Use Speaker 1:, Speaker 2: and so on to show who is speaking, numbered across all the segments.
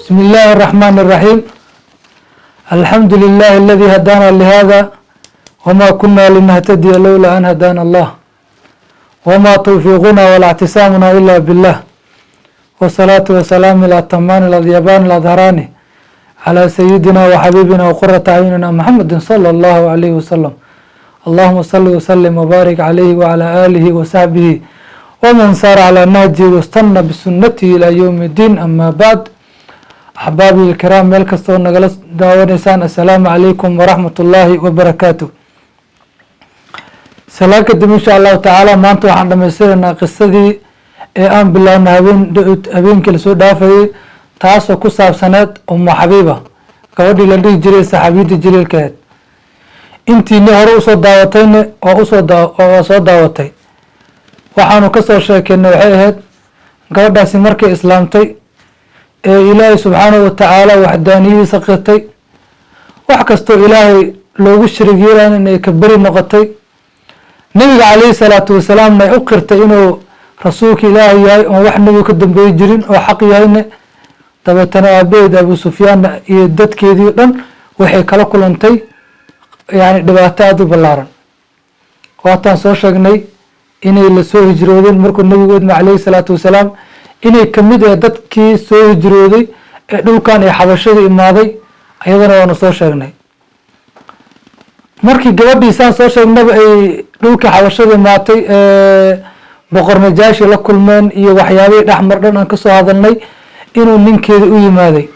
Speaker 1: بسم الله الرحمن الرحيم. الحمد لله الذي هدانا لهذا وما كنا لنهتدي لولا أن هدانا الله، وما توفيقنا ولا اعتصامنا إلا بالله، والصلاة والسلام الأتمان الأضيبان الأظهران على سيدنا وحبيبنا وقرة أعيننا محمد صلى الله عليه وسلم. اللهم صل وسلم وبارك عليه وعلى آله وصحبه ومن سار على نهجه واستنى بسنته إلى يوم الدين. أما بعد، أحبابي الكرام، meel kastoo nagala daawanaysaan، السلام عليكم ورحمة الله وبركاته. Salaan kadib، insha Allahu tacaala maanta waxaan dhamaystiraynaa qisadii ee aan bilaabnay habeenkii lasoo dhaafayay، taasoo ku saabsaneed Umu Xabiiba، gabadhii la dhihi jiray saxaabiyadda jaliilkeed. Intiini hore usoo daawatayna waa usoo waa soo daawatay. Waxaanu kasoo sheekeynay waxay ahayd gabadhaasi markay islaamtay ee Ilaahay subxaanahu watacaala waxdaaniyadiisa qirtay، wax kastoo Ilaahay loogu sharig yeelan inay ka beri noqotay، Nebiga calayhi salaatu wasalaamna ay u qirtay inuu rasuulka Ilaahay yahay oon wax nebiga ka dambeeyi jirin oo xaq yahayne. Dabeetana aabaheed Abu Sufyaanna iyo dadkeedii o dhan waxay kala kulantay yani dhibaato aada u ballaaran. Waataan soo sheegnay inay lasoo hijroodeen markuu nebigu idma calayhi salaatu wasalaam، inay kamid ah dadkii soo hijrooday ee dhulkan ay xabashada imaaday. Ayadana waanu soo sheegnay markii gabadhii saan soo sheegnaba ay dhulkii xabashada imaatay، Boqor Najaashi la kulmeen iyo waxyaabihii dhexmar dhan aan kasoo hadalnay، inuu ninkeedii u yimaaday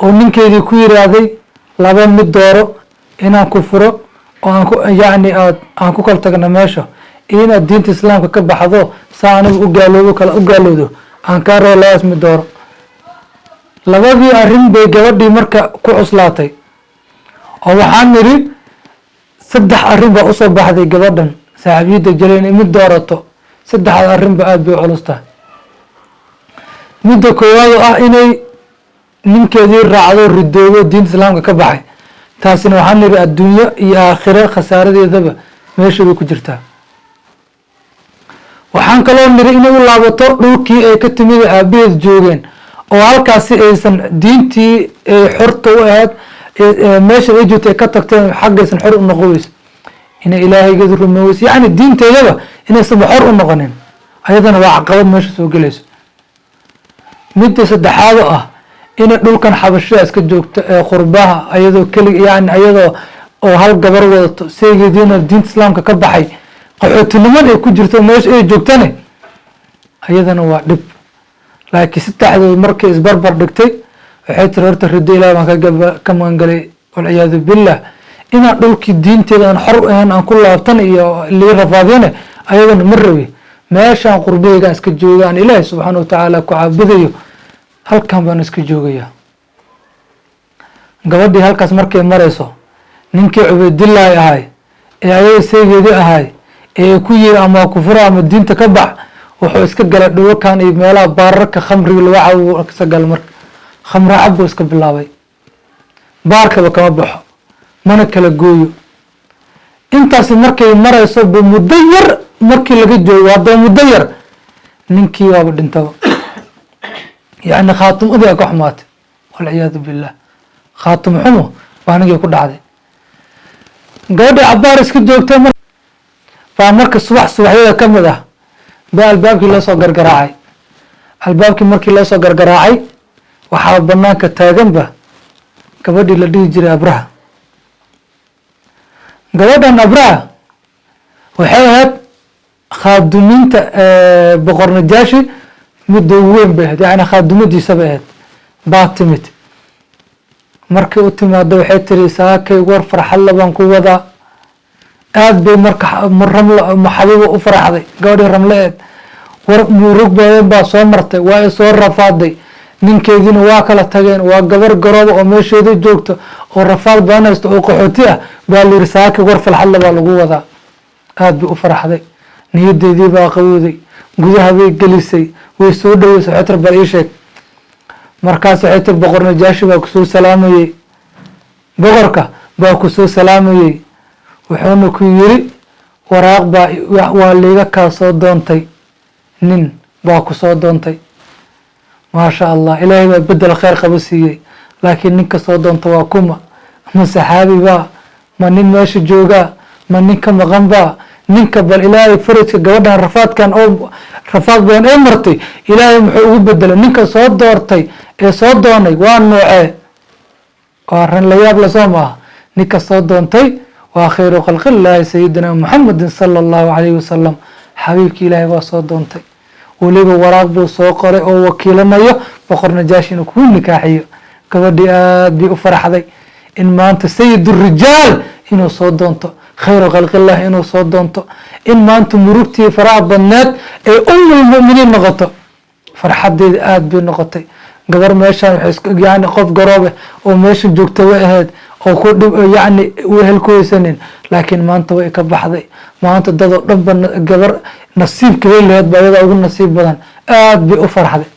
Speaker 1: oo ninkeedii ku yiraahday: "Laba mid dooro, inaan ku furo oo aan ku yacni aad aan ku kala tagna meesha, iyo inaad diinta Islaamka ka baxdo, saa anigu u gaaloobo kala u gaalowdo aan kaa rabo. Labadaas mid dooro." Labadii arrin bay gabadhii marka ku cuslaatay, oo waxaan nidhi saddex arrin baa usoo baxday gabadhan saaxiibiyadda jale inay mid doorato. Saddexda arrin ba aada bay u culus tahay. Midda koowaad oo ah inay ninkeedii raacdo, ridoobo, diinta Islaamka ka baxay، taasina waxaan nidhi adduunyo iyo aakhiro khasaaradeedaba meesha bay ku jirtaa. Waxaan kaloo nidhi inay u laabato dhulkii ay ka timid ee aabaheed joogeen, oo halkaasi aysan diintii ay xorta u ahayd meesha ay joogtay ay ka tagteen, xaggaysan xor u noqon weyso، inay Ilaahaygeedu rumeyn weyso، yacni diinteedaba inaysanba xor u noqonin، ayadana waa caqabad meesha soo gelayso. Midda saddexaad oo ah inay dhulkan xabashida iska joogto ee qurbaha, ayadoo keli, yani ayadoo oo hal gabar wadato، seegeediina diinta Islaamka ka baxay، qaxootinimada ay ku jirto meesha ay joogtane، ayadana waa dhib. Laakiin saddexdood markay isbarbar dhigtay waxay tiri: "Horta riddo Ilaah baan ka magangalay، والعياذ بالله. Inaan dhulkii diinteeda aan xor u ahayn aan ku laabtan iyo lii rafaadiyane ayadana ma rabi. Meeshaan qurbaheygaan iska jooga, aan Ilaahay subxaana watacaala ku caabudayo، halkan baan iska joogayaa." Gabadhii halkaas markay marayso، ninkii Cubaydillaahi ahay ee ayada seegeedii ahay ee ku yiri ama kufura ama diinta ka bax، wuxuu iska galay dhuwakan iyo meelaha baararka khamriga lagu cabo iska galay. Marka khamra cab buu iska bilaabay, baarkaba kama baxo, mana kala gooyo. Intaasi markay marayso bu muddo yar markii laga joogo, haddaba muddo yar ninkii waaba dhintaba، yacni khaatimadii ay ka xumaatay، والعياذ بالله. Khaatimo xumo baa ninkii ku dhacday. Gabadhii cabaar iska joogtay baa marka subax subaxyada ka mid ah baa albaabkii loo soo gargaraacay. Albaabkii markii loo soo gargaraacay، waxaa banaanka taaganba gabadhii la dhihi jiray Abraha. Gabadhan Abraha waxay ahayd khaadumiinta Boqor Najaashi midda ugu weyn bay ahayd، yacni khaadumadiisa bay ahayd. Baa timid. Markii u timaado waxay tiri: "Saakay war farxadla baan ku wadaa." Aad bay marka Ramla Xabiiba u faraxday. Gabadhii Ramle eed war murug badan baa soo martay, waa ay soo rafaaday، ninkeediina waa kala tageen، waa gabar garooba oo meesheeda joogto oo rafaad badan haysto oo qaxooti ah. Baa la yiri: "Saakay war farxadla baa lagu wadaa." Aad bay u faraxday, niyadeedii baa qabowday, gudaha bay gelisay, way soo dhaweysay. Waxay tiri: "Bal ii sheeg." Markaas waxay tiri: "Boqor Najaashi baa kusoo salaamayey, boqorka baa kusoo salaamayey, wuxuuna ku yiri waraaq baa waa liiga kaa soo doontay, nin baa ku soo doontay." Maasha Allah, Ilaahay baa bedel kheyr qaba siiyey. Laakiin ninka soo doonta waa kuma? Ma saxaabi baa? Ma nin meesha joogaa? Ma nin ka maqan baa? Ninka bal Ilaahay farajka gabadhan, rafaadkan oo rafaad badan ee martay, Ilaahay muxuu ugu bedelay? Ninka soo doortay ee soo doonay waa noocee? Waa arrin la yaab le, soo maaha? Ninka soo doontay waa khayru khalqillaahi, sayidina Muxamedin sala Allahu calayhi wasalam. Xabiibki Ilaahay waa soo doontay. Weliba waraaq buu soo qoray oo wakiilanayo Boqor Najaashi inuu kugu nikaaxiyo. Gabadhii aad bay u faraxday in maanta sayid rijaal inuu soo doonto, khayru khalqillahi inuu soo doonto, in maanta murugtii faraha badneed ee umulmuminiin noqoto. Farxadeeda aad bay noqotay. Gabar meeshaan waxay isku, yani, qof garoobe oo meesha joogta way ahayd oo ku dhib, yani, wehel ku haysanin, laakiin maanta way ka baxday. Maanta dadoo dhan ba gabar nasiibka way lahayd ba iyadaa ugu nasiib badan. Aad bay u farxday.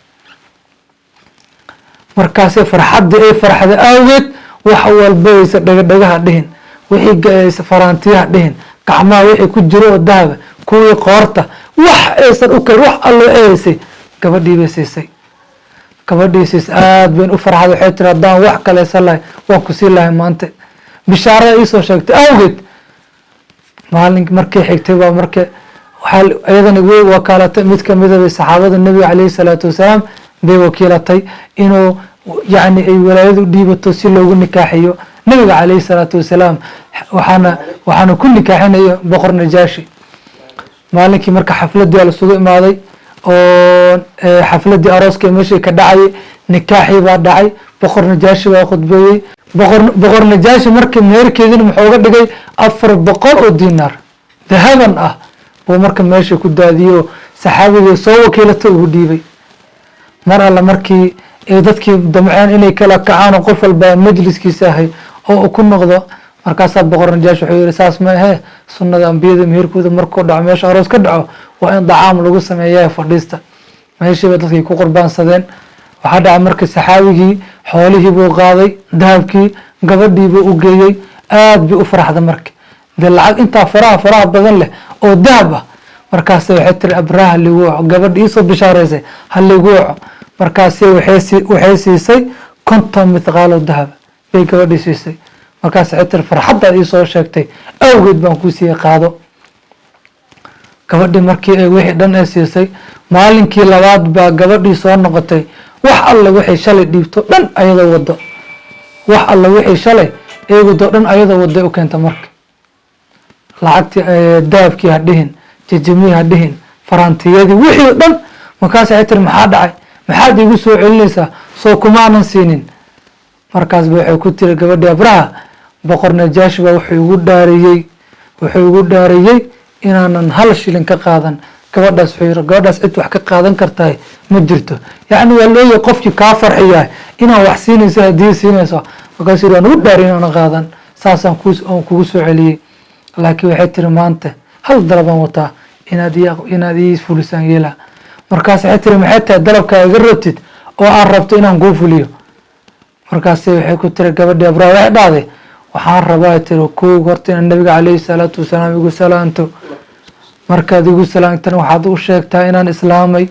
Speaker 1: Markaasay farxaddii ay farxday awgeed, wax walbaysa dhagadhagaha dhihin, wixii faraantiyaha dhihin, gacmaha wixii ku jiro oo dahaba, kuwii qoorta, wax aysan u karin, wax allo eeysay, gabadhii bay siisay. Gabadhii siisay, aad bayn u farxday. Waxay tiri, haddaan wax kaleysan lahay, waan ku siin lahay maanta bishaarada iisoo sheegtay awgeed. Maalin markii xigtay baa marka waxaa iyadana way wakaalatay mid kamida bay saxaabada Nebiga caleyhi salaatu wasalaam bay wakiilatay inuu, yacni, ay walaayadu dhiibato si loogu nikaaxiyo Nebiga caleyhi salaatu wasalaam. Waxaana ku nikaaxinayo Boqor Najaashi. Maalinkii marka xafladii lasugu imaaday oo xafladii arooska meeshii ka dhacayay, nikaaxii baa dhacay. Boqor Najaashi baa khudbeeyey. Boqor Najaashi markii meherkeedina muxuu uga dhigay 400 oo dinaar dahaban ah buu marka meesha ku daadiyo, saxaabigii soo wakiilata ugu dhiibay. Mar alla markii ay dadkii damceen inay kala kacaan oo qof walba majliskiisa ahay oo uu ku noqdo, markaasaa Boqor Najaash wuxuu yihi, saas ma ahee, sunnada ambiyada meherkooda markuu dhaco, meesha aroos ka dhaco, waa in dacaam lagu sameeya, fadhiista. Meeshiiba dadkii ku qurbaansadeen. Waxaa dhacay markii saxaabigii xoolihii buu qaaday, dahabkii gabadhii buu u geeyey. Aad bay u faraxda marka dee lacag intaa faraha badan leh oo dahab ah. Markaase waxay tiri, Abraha ligu waco, gabadha iisoo bishaareysay ha ligu waco. Markaase waxay siisay 50 mithqaal oo dahab bay gabadhii siisay. Markaas waxay tiri, farxaddaad iisoo sheegtay awgeed baan kuu siiyey, qaado. Gabadhii markii ay wixii dhan ay siisay, maalinkii labaad baa gabadhii soo noqotay, wax alla waxay shalay dhiibto dhan ayadoo wado, wax alla wixii shalay eegudoo dhan ayadoo waday u keenta. Marka lacagtii, dahabkii ha dhihin, jijimihii ha dhihin, faraantiyadii, wixii o dhan. Markaas waxay tiri, maxaa dhacay? Maxaad iigu soo celinaysaa? Soo kumaanan siinin? Markaas ba waxay ku tiri gabadhii Abraha, Boqor Najaashi baa wuxuu igu dhaariyey inaanan hal shilin ka qaadan gabadhaas. Wuxuu yiri, gabadhaas cid wax ka qaadan kartahay ma jirto. Yacni waa leeyahay qofkii kaa farxiyaa inaan wax siinayso, haddii siinayso. Markaasuu yiri, waan ugu dhaariyay inaanan qaadan, saasaan ku oon kugu soo celiyey. Laakiin waxay tiri, maanta hal dalabaan wataa, inaad ii fulisaan yeela. Markaas waxay tiri, maxay tahay dalabkaa iga rabtid oo aan rabto inaan kuu fuliyo? Markaase waxay ku tiri gabadhii Abraha, waxay dhahday, waxaan rabaa, tiri, kow horta inaad Nabiga caleyhi salaatu wasalaam igu salaanto. Markaad igu salaamtana, waxaad u sheegtaa inaan islaamay,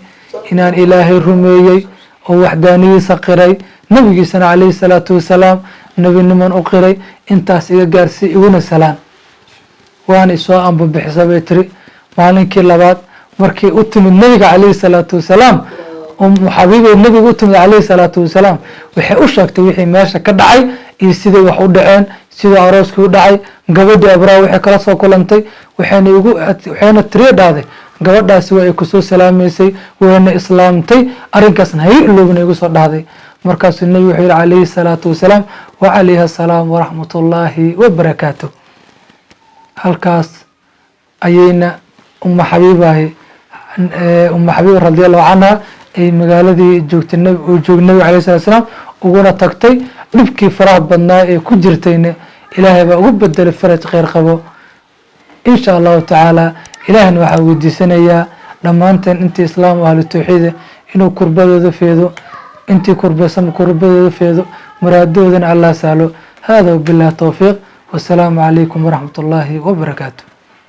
Speaker 1: inaan Ilaahay rumeeyey oo waxdaaniyiisa qiray, nabigiisana caleyhi salaatu wasalaam nebiniman u qiray. Intaas iga gaarsii, iguna salaan. Waana isoo ambabixisa, bay tiri. Maalinkii labaad markii u timid nabiga caleyhi salaatu wasalaam, Umu Xabiibay nabiga u timid caleyhi salaatu wasalaam, waxay u sheegtay wixii meesha ka dhacay iyo siday wax u dhaceen, siduu arooskii u dhacay, gabadhii Abraha waxay kala soo kulantay. Waxayna tiriya dhahday, gabadhaasi waa ay kusoo salaamaysay, wayna islaamtay, arrinkaasna hay iloobina igu soo dhahday. Markaasuu nebigu wuxuu yihi calayhi salaatu wasalaam, wacalayha asalaam waraxmat ullaahi wabarakaatu. Halkaas ayayna Uma Xabiibahi, Uma Xabiiba radi Allahu canha, ay magaaladii joogtay uu joogay nabiga alayh salatu salaam uguna tagtay. Dhibkii faraha badnaa ee ku jirtayna Ilaahay baa ugu bedelay faraj kheyr qabo, insha Allahu tacaala. Ilaahna waxaa weydiisanayaa dhammaanteen intii islaam ahlu tawxiida inuu kurbadooda feedo, intii kurbaysan kurbadooda feedo, muraadoodana Allah sahlo. Hada wabillahi towfiiq, wasalaamu calaykum waraxmat ullaahi wabarakaatu.